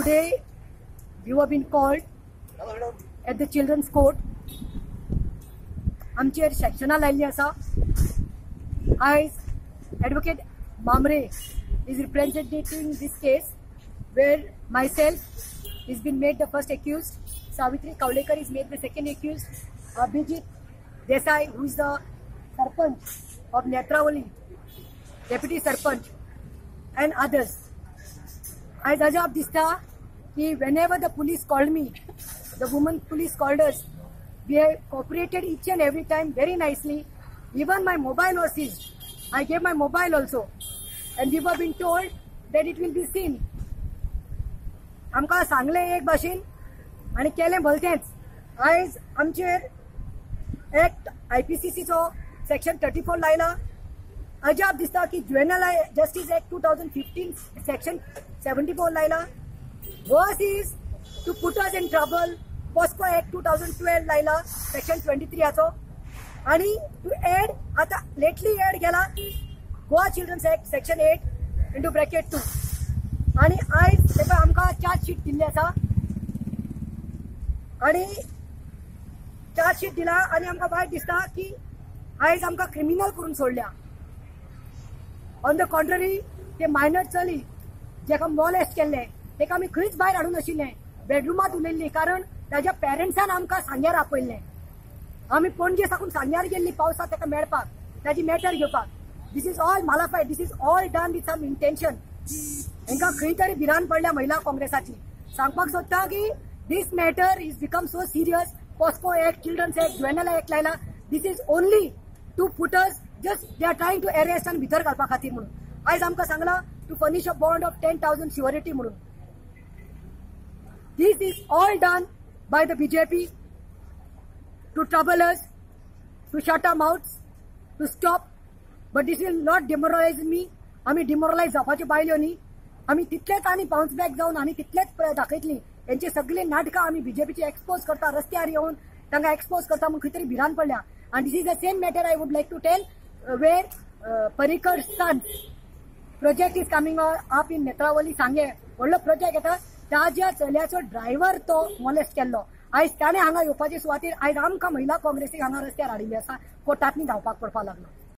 Today you have been called at the children's court. आमचेर सेक्शनां लायिल्लीं आसा. आयज Advocate Mamre is representing this case where myself is been made the first accused, Savitri Kavlekar is made the second accused, Abhijit Desai, who is the sarpanch of Netravali, deputy sarpanch, and others. आयज अजाप दिसता की whenever the police called me, the woman police called us, we have cooperated each and every time very nicely. Even my mobile was seized. I gave my mobile also, and we were been told that it will be seen. आमकां सांगलें एक भाशेन आनी केलें भलतेंच. आयज आमचेर act IPCCचो section 34 लायला. अजाप दिसता की Juvenile Justice Act 2015 section 74 लायला. Worse is to put us in trouble, POCSO Act 2012 लायला सेक्शन 23 आनी टू एड आतां लेटली एड केला Goa Children's Act section 8 into bracket 2. आनी आयज ते पळय आमकां चार्ज शीट दिल्ली आसा आनी चार्ज शीट दिला आनी आमकां वायट दिसता की आयज आमकां क्रिमिनल करून सोडल्या. ऑन the contrary, ते मायनर चली जेका मॉलेस्ट केल्लें तेका आमी खंयच भायर हाडूंक नाशिल्लें, बेडरुमांत उलयल्ली, कारण ताज्या पेरंट्सान आमकां सांग्यार आपयल्लें. आमी पणजे साकून सांग्यार गेल्ली पावसांत ताका मेळपाक, ताजी मॅटर घेवपाक. This is all malafide, this is all done with some intention. हांकां खंय तरी भिरांत पडल्या महिला काँग्रेसाची. सांगपाक सोदता की this matter is become so serious. POCSO Act, Children's Act, Juvenile Act लायला. This is only to put us, just they are trying to arrest आनी भितर घालपा खातीर म्हणून. आयज आमकां सांगलां to furnish a bond of 10,000 surety म्हणून. This is all done by the BJP to trouble us, to shut our mouths, to stop. But this will not demoralize me. आमी डिमोरलायज जावपाच्यो बायल्यो न्ही. आमी तितलेच आनी बाउन्स बॅक जावन आनी तितलेच दाखयतली. हेंची सगळीं नाटकां आमी बीजेपीची एक्सपोज करता, रस्त्यार येवन तांकां एक्सपोज करता म्हूण खंय तरी भिरांत पडल्या. आनी this is the same matter I would like to tell where Parrikar son project is coming up in Netravali Sanguem. व्हडलो प्रोजेक्ट येता, ताज्या चल्याचो ड्रायव्हर तो मॉलेस्ट केल्लो. आयज ताणें हांगा येवपाचे सुवातेर आयज आमकां महिला काँग्रेसीक हांगा रस्त्यार हाडिल्ली आसा, कोर्टांतनी धांवपाक पडपाक लागलो.